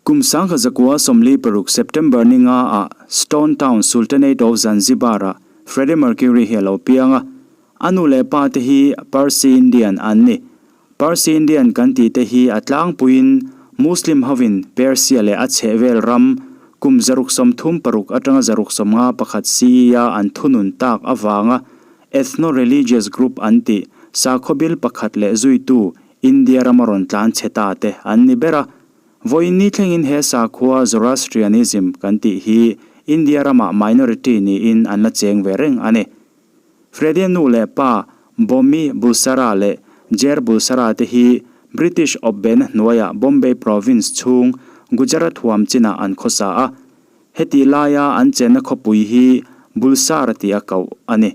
Kum 1946 September ni nga ah Stone Town, Sultanate of Zanzibar ah Freddie Mercury hi a lo piang a. A nu leh pa te hi Parsi Indian an ni. Parsi Indian kan tih te hi a tlangpuiin Muslim hovin Persia leh a chhehvel ram kum 636 atanga 651 CE a an thunun tak avanga ethno-religious group an tih sakhaw bil pakhat leh zuitu India rama rawn tlan chhe ta te an ni ber a. Vawiin ni thlengin he sakhua Zoroastrianism kan tih hi India ramah minority niin an la cheng ve reng a ni. Freddie nu leh pa Bomi Bulsara leh Jer Bulsara te hi British awpbehna hnuaiah Bombay Province chhung Gujarat huam chinah an khawsa a. Hetih laia an chenna khawpui hi Bulsar tia koh a ni.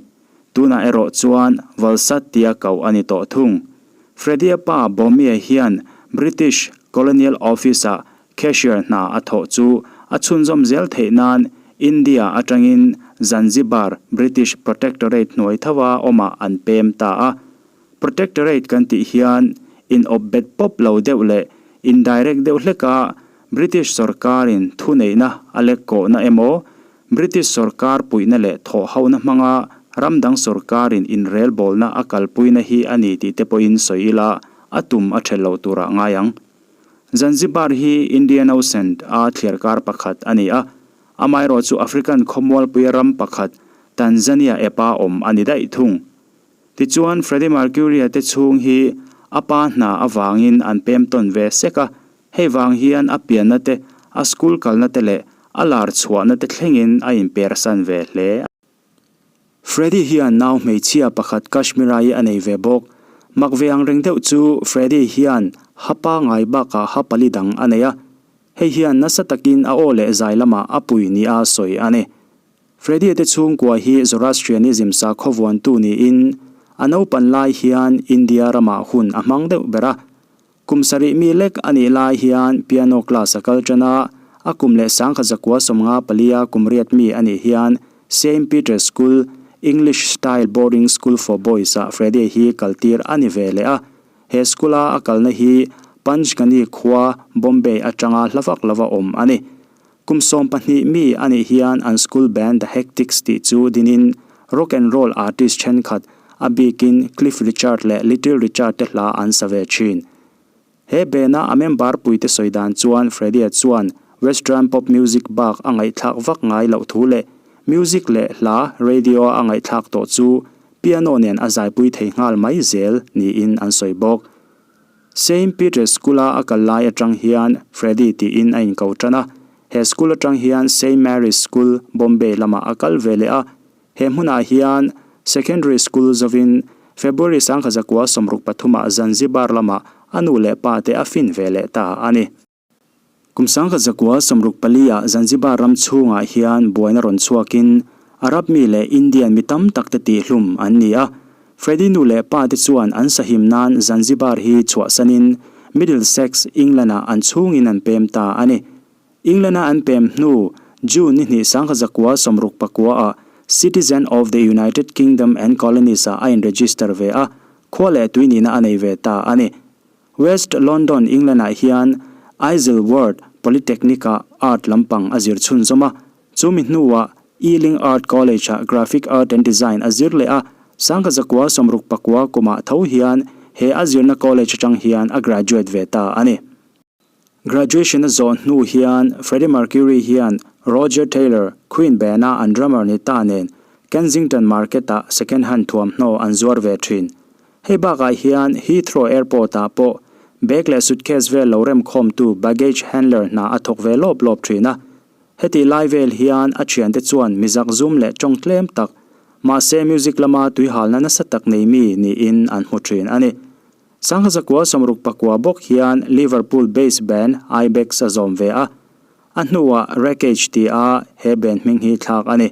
Tunah erawh chuan Valsad tia koh a ni tawh thung. Freddie-a pa Bomie hian British Colonial Office-ah cashier hna a thawh chu a chhunzawm zel theih nan India atangin Zanzibar British Protectorate hnuai tho a awmah an pem ta a. Protectorate kan tih hian in awp bet pawp lo deuh leh indirect deuh hleka British sorkarin thuneihna a lek kawhna emaw British sorkar puihna leh thawhhona hmanga ram dang sorkarin inrelbawlna a kalpuina hi a ni tih te pawhin sawi ila a tum a ṭhelh loh turah ngai ang. Zanzibar hi Indian Ocean a thliarkar pakhat a ni a, amaherawh chu African khawmualpuia ram pakhat Tanzania epa awm a ni daih thung. Tichuan Freddie Mercury-a te chhung hi a pa hna avangin an pem tawn ve sek a, Hei vang hian a pianna te, a school kalna te leh a lar chhuahna te thlengin a inpersan ve hle. Freddie hian nau hmeichhia pakhat Kashmira-i a nei ve bawk. Mak ve ang reng deuh chu Freddie hian ha pangai bakah ha pali dang a nei a. Hei hian nasa takin a aw leh zai lamah a pui nia sawi a ni. Freddie te chhungkua hi Zoroastrianism sakhaw vuantu niin a naupan lai hian India ramah hun a hmang deuh ber a. Kum sarih mi lek a nih lai hian piano class a kal tan a, a kum leh 1954 kum riat mi a nih hian Saint Peter's School, English style boarding school for boys ah Freddie hi kaltir a ni ve leh a. He school a a kalna hi Panchgani khua, Bombay atanga hla vak lova awm a ni. Kum 12 mi a nih hian an school band The Hectics tih chu dinin rock and roll artist thenkhat, a bikin Cliff Richard leh Little Richard te hla an sa ve thin. He band-a a member puite sawi dan chuan Freddie-a chuan western pop music bak a ngaihthlak vak ngai loh thu leh music leh hla radio-a a ngaihthlak tawh chu piano nen a zaipui thei nghal mai zel niin an sawi bawk. Saint Peter's School-a a kal lai atang hian Freddie tiin a inko tan a. He school atang hian Saint Mary's School, Bombay lamah a kal ve leh a. He hmunah hian Secondary School zovin February 1963 Zanzibar lamah a nu leh pa te a fin ve leh ta a ni. Kum 1964 Zanzibar ram chhungah hian buaina rawn chhuakin Arab mi leh Indian mi tam tak te tihhlum an ni a. Freddie nu leh pa te chuan an sahim nan Zanzibar hi chhuahsanin Middlesex, England-ah an chhungin an pem ta a ni. England-a an pem hnu June ni hnih 1969 Citizen of the United Kingdom and Colonies-ah a in-register ve a, khua leh tui nihna a nei ve ta a ni. West London, England-ah hian Isleworth Polytechnic-ah art lampang a zir chhunzawm a, chumi hnuah Ealing Art College-ah Graphic Art and Design a zir leh a, 1969 kumah tho hian he a zirna college atang hian a graduate ve ta a ni. Graduation a zawh hnu hian Freddie Mercury hian Roger Taylor, Queen band-a an drummer ni ta nen Kensington Market-ah second hand thuamhnaw an zuar ve thin. Hei bakah hian Heathrow Airport-ah pawh bag leh suitcase vel lo remkhawmtu baggage handler hna a thawk ve lawp lawp thin a. Heti lai vel hian a thiante chuan mizak zum leh tawng tlem tak, mahse music lama tuihalna nasa tak nei mi niin an hmu thin a ni. 1969 bawk hian Liverpool based band Ibex a zawm ve a. A hnuah Wreckage ti a he band hming hi thlak a ni.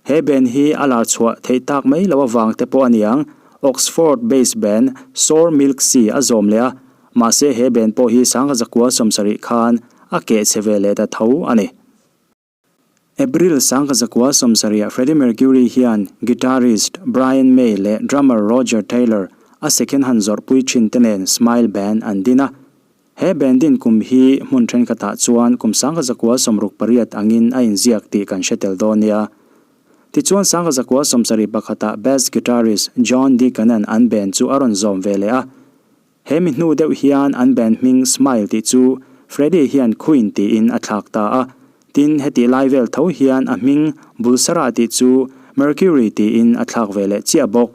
He band hi a lar chhuah theih tak mai lo avang te pawh a niang, Oxford based band Sour Milk Sea a zawm leh a, mahse he band pawh hi 1970 khan a keh chhe ve leh ta tho a ni. April 1970 Freddie Mercury hian guitarist Brian May leh drummer Roger Taylor a second hand zawrhpui thin te nen Smile Band an din a. He band din kum hi hmun thenkhatah chuan kum 1968 angin a inziak tih kan hre tel dawn nia. Tichuan 1971-ah bass guitarist John Deacon-a'n an band chu a rawn zawm ve leh a. He mi hnu deuh hian an band hming Smile tih chu Freddie hian Queen tiin a thlak ta a. Tin, hetih lai vel tho hian a hming Bulsara tih chu Mercury tiin a thlak ve leh chiah bawk.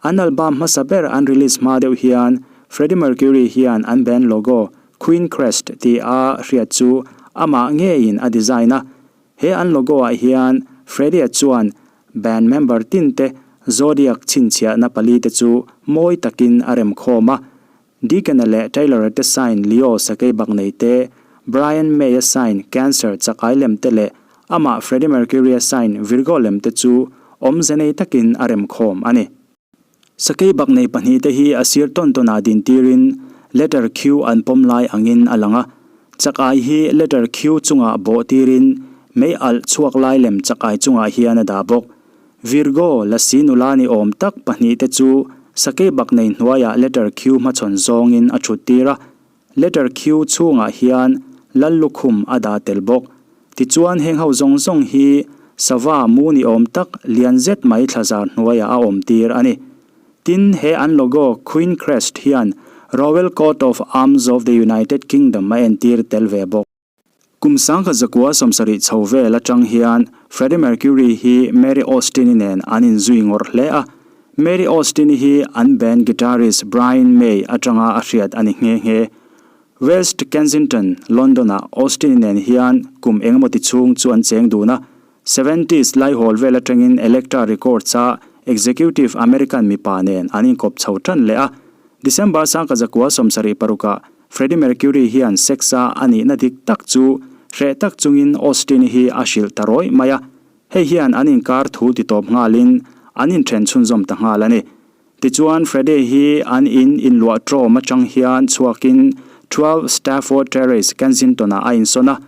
An album hmasa ber an release hma deuh hian Freddie Mercury hian an band logo Queen Crest tih a hriat chu amah ngeiin a design a. He an logo ah hian Freddie-a chuan band member tin te zodiac chhinchhiahna pali te chu mawi takin a rem khawm a. Deacon-a leh Taylor-a te sign Leo sakeibak nei te, Brian May-a sign Cancer chakai lem te leh amah Freddie Mercury-a sign Virgo lem te chu awmze nei takin a rem khawm a ni. Sakeibak nei pahnihte hi a sir tawn tawnah dintirin letter Q an pawm lai angin a lang a. Chakai hi letter Q chungah bawh tirin mei alh chhuak lai lem chakai chungah hian a dah bawk. Virgo, lasi nula ni awm tak pahnihte chu sakeibak nei hnuaiah letter Q hmachhawn zawngin a thut tir a. Letter Q chhungah hian Lal lukhum a dah tel bawk. Tichuan heng ho zawng zawng hi sava mu ni awm tak lian zet mai thlazar hnuaiah a awm tir a ni. Tin, he an logo Queen Crest hian Royal Coat of Arms of the United Kingdom a entir tel ve bawk. Kum 1970 chho vel atang hian Freddie Mercury hi Mary Austin-i nen an inzui ngawrh hle a. Mary Austin-i hi an band guitarist Brian May atanga a hriat a ni nghe nghe. West Kensington, London-ah Austin-i nen hian kum engemaw ti chhung chu an cheng dun a. Seventies laihawl vel atangin Elektra Records-a executive American mipa nen an inkawp chho tan leh a. December 1976-ah Freddie Mercury hian sex-a a nihna dik tak chu hreh tak chungin Austin-i hi a hrilh ta rawih mai a, hei hian an inkar thu ti tawp nghalin an inthen chhunzawm ta nghal a ni. Tichuan Freddie hi an in inluah trawm atang hian chhuakin 12 Stafford Terrace, Kensington-ah a insawn a,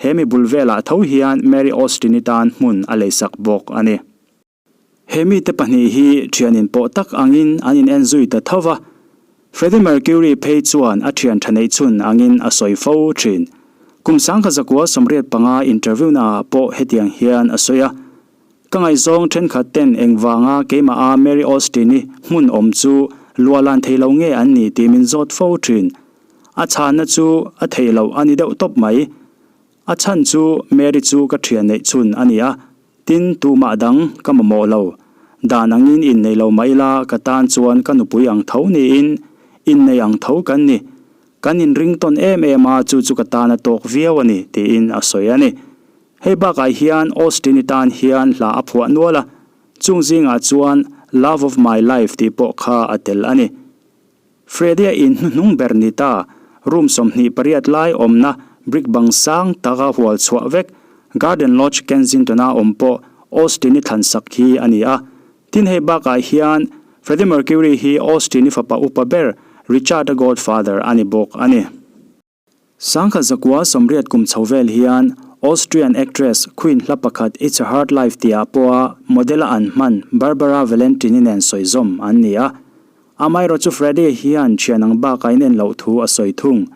he mi bul velah tho hian Mary Austin-i tan hmun a leisak bawk a ni. He mite pahnih hi thian inpawh tak angin an in enzui ta tho va, Freddie Mercury phei chuan a thian tha neih chhun angin a sawi fo thin. Kum 1985 interview naah pawh hetiang hian a sawi a, Ka ngaihzawng thenkhat ten engvanga keimaha Mary Austin-i hmun awm chu luahlan thei lo nge an ni tih min zawt fo thin. A chhanna chu a theih loh a ni deuh tawp mai. A chhan chu Mary chu ka thian neih chhun a ni a, Tin, tumah dang ka mamawh lo. Dan angin innei lo mah ila ka tan chuan ka nupui ang tho niin innei ang tho kan ni. Kan inring tawn em em a, chu chu ka tan a tawk viau a ni, tiin a sawi a ni. Hei bakah hian Austin-i tan hian hla a phuah nual a, chung zingah chuan Love of my life tih pawh kha a tel a ni. Freddie-a in hnuhnung ber ni ta, room 28 lai awmna brick bang sang taka hual chhuah vek, Garden Lodge Kensington-a awm pawh Austin-i thlan sak hi a ni a. Tin hei bakah hian Freddie Mercury hi Austin-i fapa upa ber Richard-a godfather a ni bawk a ni. 1980 kum chho vel hian Austrian actress Queen hla pakhat It's a Hard Life tihah pawha model-a an hman Barbara Valentini nen sawi zawm an ni a. Amaherawhchu chu Freddie hian thian ang bakah inen loh thu a sawi thung.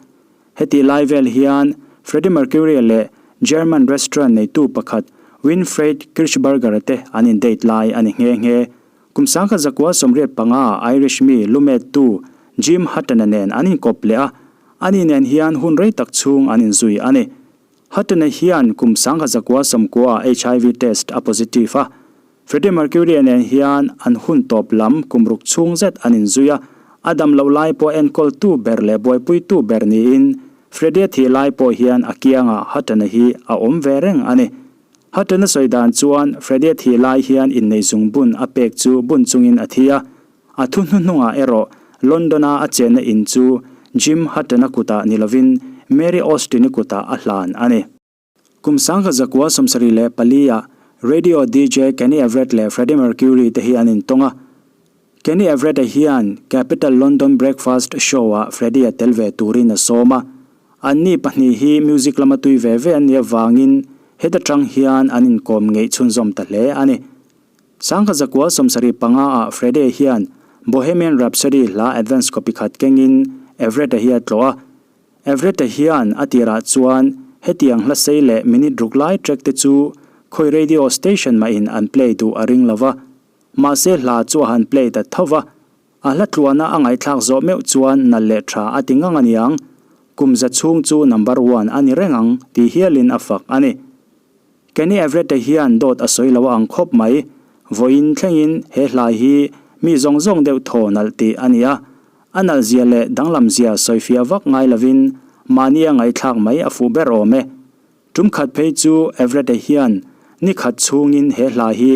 Hetih lai vel hian Freddie Mercury leh German restaurant neitu pakhat Winfried Kirchberger-a te an in-date lai a ni nghe nghe. Kum 1985 Irish mi lumettu Jim Hutton-a nen an inkawp leh a, ani nen hian hun rei tak chhung an inzui a ni. Hutton-a hian kum 1990 HIV test a positive a, Freddie Mercury-a nen hian an hun tawp lam kum ruk chhung zet an inzui a, a dam loh lai pawh enkawltu ber leh buaipuitu ber niin Freddie-a thih lai pawh hian a kiangah Hutton-a hi a awm ve reng a ni. Hutton-a sawi dan chuan Freddie-a thih lai hian innei zungbun a pek chu bun chungin a thi a, a thu hnuhnungah erawh London-a a chenna in chu Jim Hutton-a kutah ni lovin Mary Austin-i kutah a hlan a ni. Kum 1974-ah radio DJ Kenny Everett leh Freddie Mercury te hi an intawng a. Kenny Everett-a hian Capital London Breakfast Show-ah Freddie-a tel ve turin a sawm a. Anni pahnih hi music lama tui ve ve an nih avangin heta tang hian an inkawm ngeih chhunzawm ta hle a ni. 1975-ah Freddie hian Bohemian Rhapsody hla advance copy khat kengin Everett-a hi a tlawh a. Everett-a hian a tirah chuan hetiang hla sei leh minute ruk lai track te chu khawi radio station mahin an play duh a ring lo va, mahse hla chu a han play ta tho va, a hla tluana a ngaihthlak zawh meuh chuan nalh leh tha a ti ngang aniang, kum za chhung chu number one a ni reng ang tih hialin a fak a ni. Kenny Everett-a hian dawt a sawi lo ang khawp mai. Vawiin thlengin he hlai hi mi zawng zawng deuh thaw nalh tih a ni a. A nalh zia leh danglam zia sawifiah vak ngai lovin mahnia ngaihthlak mai a fuh ber awm e. Tum khat phei chu Everett-a hian ni khat chhungin he hla hi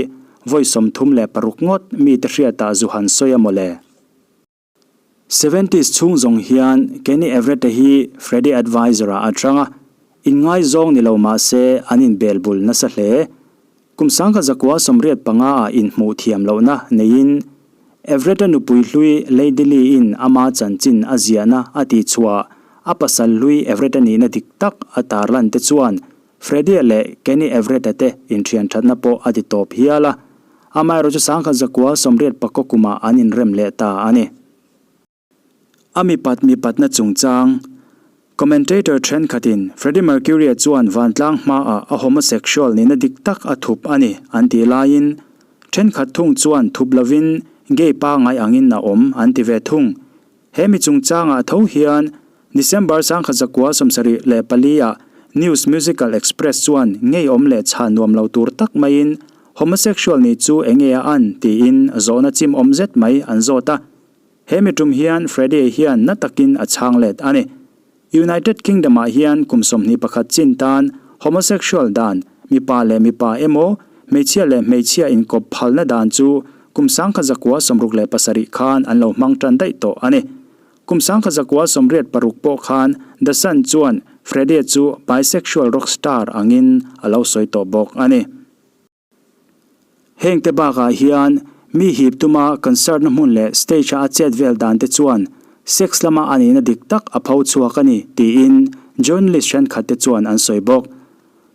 vawi 36 ngawt mite hriatah zu han sawi a mawle. Seventies chhung zawng hian Kenny Everett-a hi Freddie Advisor-ah a chang a, inngaizawng ni lo mah se an inbel bul nasa hle. Kum 1985 ah inhmuh thiam lohna neiin Everett-a nupui hlui Lady Lee-in ama chanchin a ziahna a tihchhuah a pasal hlui Everett-a nihna dik tak a tarlan te chuan Freddie-a leh Kenny Everett-a te inthianthatna pawh a ti tawp hial a, amaherawhchu 1984 kumah an inrem leh ta a ni. A mipat mipatna chungchang Commentator thenkhatin Freddie Mercury-a chuan vantlang hmaah a homosexual nihna dik tak a thup a ni an tih laiin thenkhat thung chuan thup lovin gay pangngai angin a awm an ti ve thung. He mi chungchangah tho hian December 1974 ah News Musical Express chuan ngeiawm leh chhan nuam lo tur tak maiin homosexual nih chu enge a an tiin zawhna chim awm zet mai an zawt a. He mi tum hian Freddie hian na takin a chhang let a ni. United Kingdom ah hian kum 21 chin tan homosexual dan mipa leh mipa emaw hmeichhia leh hmeichhia inkawp phalna dan chu kum 1967 khan an lo hmang tan daih tawh a ni. Kum 1986 pawh khan The Sun chuan Freddie chu bisexual rock star angin a lo sawi tawh bawk a ni. Heng te bakah hian mi hip tuma concert na hmun leh stage a a chet vel dan te chuan sex lama a nihna dik tak a pho chhuak a ni tiin journalist thenkhat te chuan an sawi bawk.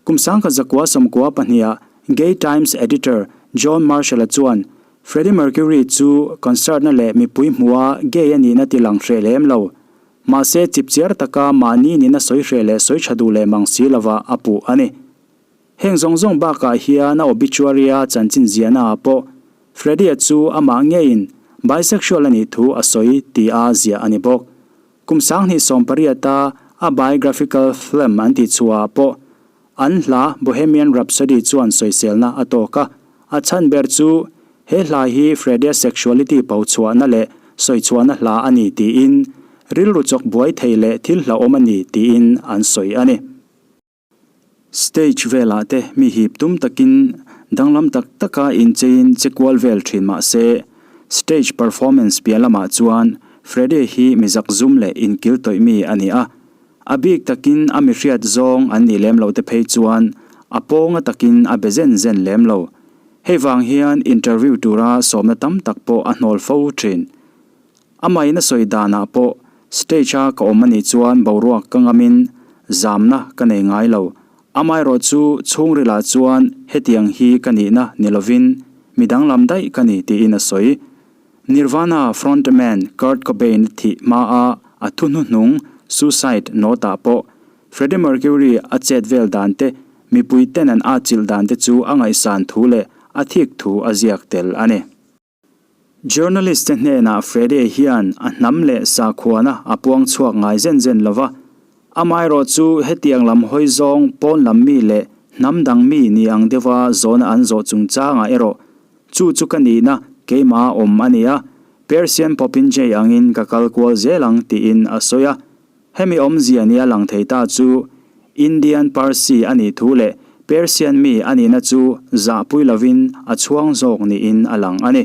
Kum 1992 ah Gay Times editor John Marshall-a chuan Freddie Mercury chu concert na leh mipui hmuha gay a nihna ti lang hreh lem lo. Mahse chipchiar taka mahni nihna sawi hreh leh sawi tha duh leh mang si lova a puh a ni. Heng zawng zawng bakah hian a obituary-a chanchin ziahnaah pawh Freddie-a chu amah ngeiin bisexual a nih thu a sawi tih a ziah a ni bawk. Kum 2018-a a biographical film an tihchhuahah pawh an hla Bohemian Rhapsody chuan sawiselna a tawk a, a chhan ber chu he hla hi Freddie-a sexuality phochhuahna leh sawichhuahna hla a ni tiin rilru chawk buai thei leh thil hlauhawm a ni tiin an sawi a ni. Stage velah te mi hip tum takin danglam tak taka incheiin che kual vel thin mah se, stage performance piah lamah chuan Freddie hi mi zakzum leh inkil tawih mi a ni a. A bik takin a mi hriat zawng an nih lem loh te phei chuan a pawnga takin a be zen zen lem lo. Hei vang hian interview tura sawmna tam tak pawh a hnawl fo thin. Amahin a sawi danah pawh stage a ka awm anih chuan boruak ka ngamin zamna ka nei ngai lo. Amaherawh chu chhungrilah chuan hetiang hi ka nihna ni lovin mi danglam daih ka ni tiin a sawi. Nirvana frontman Kurt Cobain thih hmaa a thu hnuhnung suicide note ah pawh Freddie Mercury a chet vel dan te, mipui ten an atchilh dan te chu a ngaihsan thu leh a thik thu a ziak tel a ni. Journalist te hnenah Freddie hian a hnam leh sakhuana a puang chhuak ngai zen zen lo va, amaherawh chu hetiang lam hawi zawng pawn lam mi leh hnam dang mi ni ang deuha zawhna an zawh chungchangah erawh chu chu ka nihna keimah awm a ni a, Persian Popinjay angin ka kal kual zel ang tiin a sawi a. Hemi awmzia nia lang thei ta chu Indian Parsi a nih thu leh Persian mi a nihna chu zahpui lovin a chhuang zawk niin a lang a ni.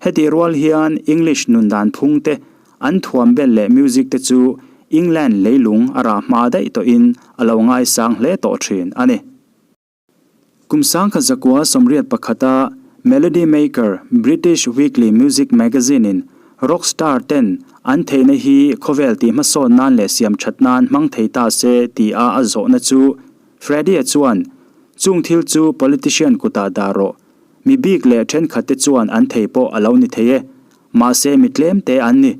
Hetih rual hian English nun dan phung te, an thuam bel leh music te chu England leilung a rah hma daih tawhin a lo ngaisang hle tawh thin a ni. Kum 1981 a Melody Maker British weekly music magazine-in rock star ten an theihna hi khawvel tih hmasawn nan leh siam that nan hmang thei ta se ti a a zawhna chu Freddie-a chuan, Chung thil chu politician kutah dah rawh. Mi bik leh thenkhat te chuan an thei pawh a lo ni thei e. Mahse mi tlem te an ni.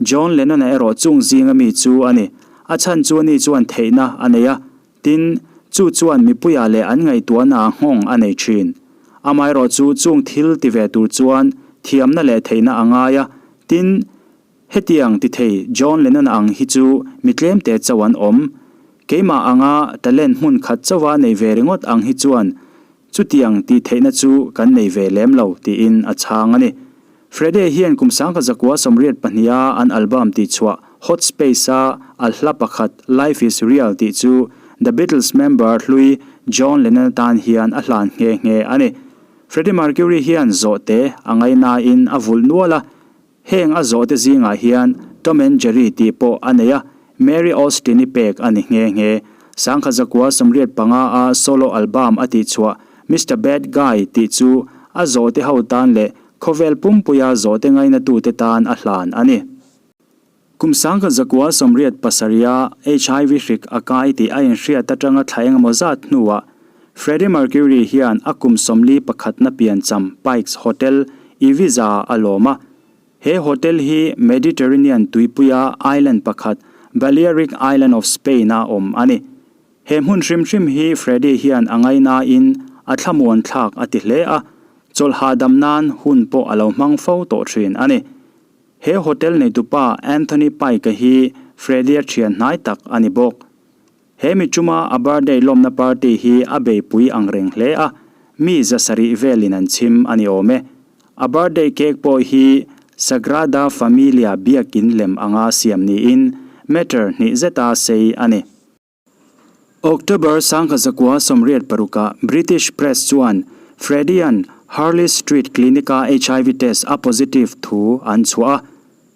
John Lennon-a erawh chung zinga mi chu a ni. A chhan chu ani chuan theihna a nei a, tin, chu chuan mipuiah leh an ngaihtuahnaah nghawng a nei thin. Amaherawhchu chung thil ti ve tur chuan thiamna leh theihna a ngai a, tin, Hetiang ti thei John Lennon ang hi chu mi tlemte chauh an awm. Keimah anga talent hmun khat chauha nei ve ringawt ang hi chuan chutiang tih theihna chu kan nei ve lem lo, tiin a chhang a ni. Freddie hian kum 1982 a an album tihchhuah Hot Space-a a hla pakhat Life Is Real tih chu The Beatles member hlui John Lennon atan hian a hlan nghe nghe a ni. Freddie Mercury hian zawhte a ngainain a vulh nual a, Heng a zawhte zingah hian Tom and Jerry tih pawh a nei a, Mary Austin-i pek a ni nghe nghe. 1985 a solo album a tihchhuah Mister Bad Guy tih chu a zawhte ho tan leh khawvel pumpuia zawhte ngainatute tan a hlan a ni. Kum 1987 a HIV hrik a kai tih a inhriat atanga thla engemaw zat hnuah Freddie Mercury hian a kum 41 na piancham Pikes Hotel, Ibiza a lawm a. He hotel hi Mediterranean tuipuia island pakhat, Balearic Island of Spain-a awm a ni. He hmun hrim hrim hi Freddie hian a ngainain a thlamuan thlak a ti hle a, chawlh hahdam nan hun pawh a lo hmang fo tawh thin a ni. He hotel neitupa Anthony Pike-a hi Freddie-a thian hnai tak a ni bawk. He mi chuma a birthday lawmna party hi a beipui ang reng hle a, mi 700 velin an chhim a ni awm e. A birthday cake pawh hi Sagrada Familia biakin lem anga siam niin meter hnih zeta sei a ni. October 1986 British Press chuan Freddie-a'n Harley Street Clinic-a HIV test a positive thu an chhuah a.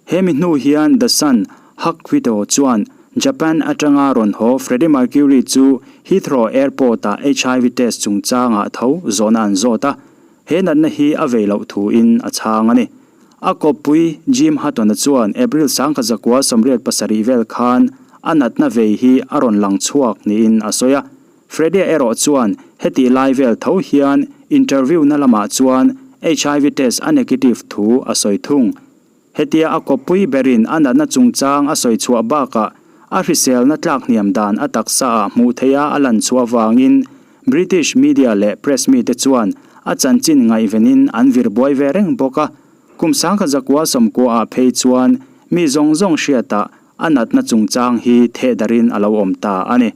Hemi hnu hian The Sun, Huck Whitto chuan Japan atanga rawn haw Freddie Mercury chu Heathrow Airport-ah HIV test chungchangah tho zawhna an zawt a, he natna hi a vei loh thuin a chhang a ni. A kawppui Jim Hutton-a chuan April 1987 vel khan a natna vei hi a rawn lang chhuak niin a sawi a. Freddie erawh chuan hetih lai vel tho hian interview-na lamah chuan HIV test a negative thu a sawi thung. Hetia a kawppui berin a natna chungchang a sawi chhuah bakah a hriselna tlak hniam dan a taksa ah hmuh theiha a lan chhuah avangin British media leh press mite chuan a chanchin ngaihvenin an vir buai ve reng bawk a. Kum 1990 ah phei chuan mi zawng zawng hriatah a natna chungchang hi thehdarhin a lo awm ta a ni.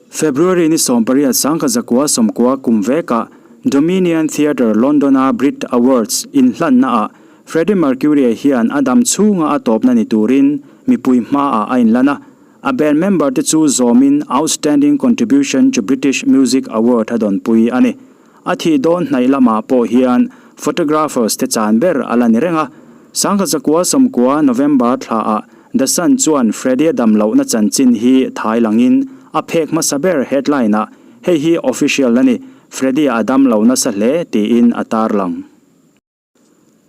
February ni 18 1990 kum vekah Dominion Theatre London-a Brit Awards inhlannaah Freddie Mercury hian a dam chhunga a tawpna ni turin mipui hmaah a inlan a. A band member te chu zawmin Outstanding Contribution to British Music Award a dawnpui a ni. A thih dawn hnaih lamah pawh hian photographers te chan ber a la ni reng a. 1990 November thlaah The Sun chuan Freddie-a dam lohna chanchin hi thai langin a phek hmasa ber headline-ah Hei hi official a ni, Freddie-a a dam lo nasa hle tiin a tarlang.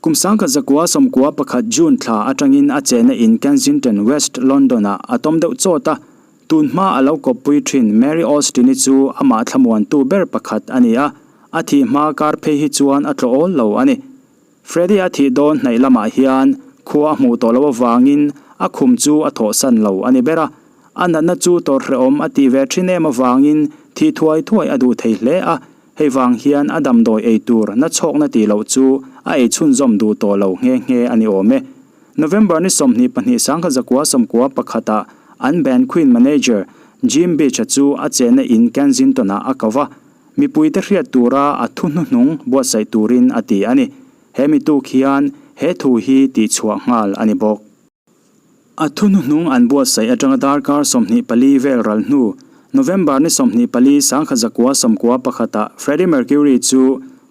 Kum 1991 June thla atangin a chehna in Kensington, West London-ah a tawm deuh chawt a. Tun hma a lo kawppui thin Mary Austin-i chu amah thlamuantu ber pakhat a ni a, a thih hma kar phei hi chuan a tlaw awl lo a ni. Freddie a thih dawn hnaih lamah hian khua a hmuh tawh loh avangin a khum chu a thawhsan lo a ni ber a. A natna chu tawrhreawm a tih ve thin em avangin thih thuai thuai a duh thei hle a, hei vang hian a damdawi ei tur na chhawkna tih loh chu a ei chhunzawm duh tawh lo nghe nghe a ni awm e. November ni 22 1991 ah an band Queen manager Jim Beach-a chu a chenna in Kensington-ah a ko va, Mipuite hriat tura a thu hnuhnung buatsaih turin a ti a ni. He mituk hian he thu hi tihchhuah nghal a ni bawk. A thu hnuhnung an buatsaih atanga darkar 24 vel ral hnu, November ni 24 1991 ah Freddie Mercury chu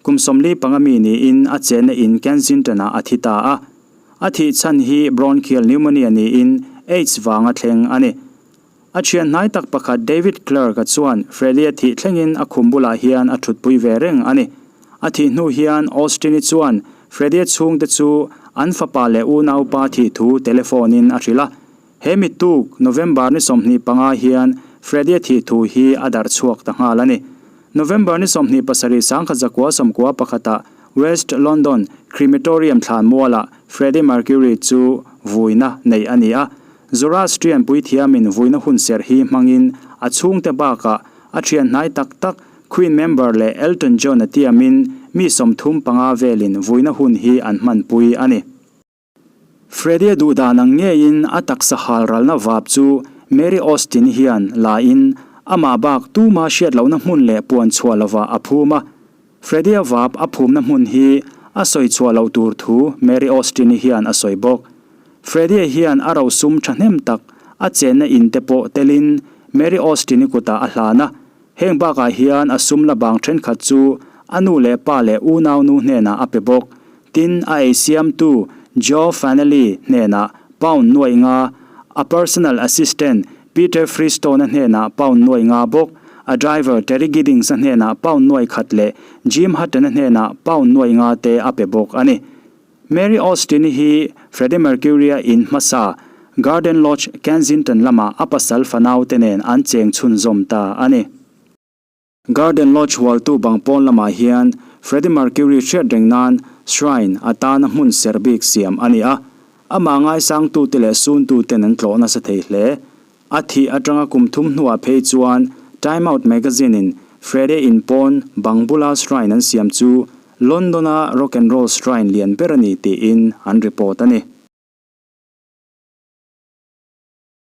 kum 45 mi niin a chenna in Kensington-ah a thi ta a. A thih chhan hi bronchial pneumonia niin AIDS vanga thleng a ni. A thian hnai tak pakhat David Clark-a chuan Freddie-a thih thlengin a khum bulah hian a thutpui ve reng a ni. A thih hnu hian Austin-i chuan Freddie-a chhungte chu an fapa leh unaupa thih thu telephone-in a hrilh a. He mi tuk November ni 25 hian Freddie-a thih thu hi a darh chhuak ta nghal a ni. November ni 27 1991 ah West London Crematorium thlan mualah Freddie Mercury chu vuina neih a ni a. Zoroastrian puithiamin vuina hunserh hi hmangin a chhungte bakah a thian hnai tak tak Queen member leh Elton John a tiamin mi 35 velin vuina hun hi an hmanpui a ni. Freddie duhdan ang ngeiin a taksa hal ralna vap chu Mary Austin hian lain amah bak tuma hriat lohna hmun leh puan chhuah lovah a phum a. Freddie vap a phumna hmun hi a sawi chhuah loh tur thu Mary Austin-i hian a sawi bawk. Freddie hian a rosum thahnem tak a chenna in te pawh telin Mary Austin-i kutah a hlan a. Heng bakah hian a sum la bang thenkhat chu a nu leh pa leh unaunu hnenah a pe bawk. Tin, a ei siamtu Joe Fanelli hnenah pound nuaih nga, a personal assistant Peter Freestone-a hnenah pound nuaih nga bawk, a driver Terry Giddings-a hnenah pound nuaih khat leh Jim Hutton-a hnenah pound nuaih nga te a pe bawk a ni. Mary Austin-i hi Freddie Mercury-a in hmasa Garden Lodge, Kensington lamah a pasal fanaute nen an cheng chhunzawm ta a ni. Garden Lodge hualtu bang pawn lamah hian Freddie Mercury hriat reng nan shrine atana hmun serh bik siam a ni a, amah ngaisangtute leh suntuten an tlawh nasa thei hle. A thih atanga kum thum hnuah phei chuan Time Out magazine-in Freddie in pawn bang bula shrine an siam chu London-a rock and roll shrine lian ber a ni tiin an report a ni.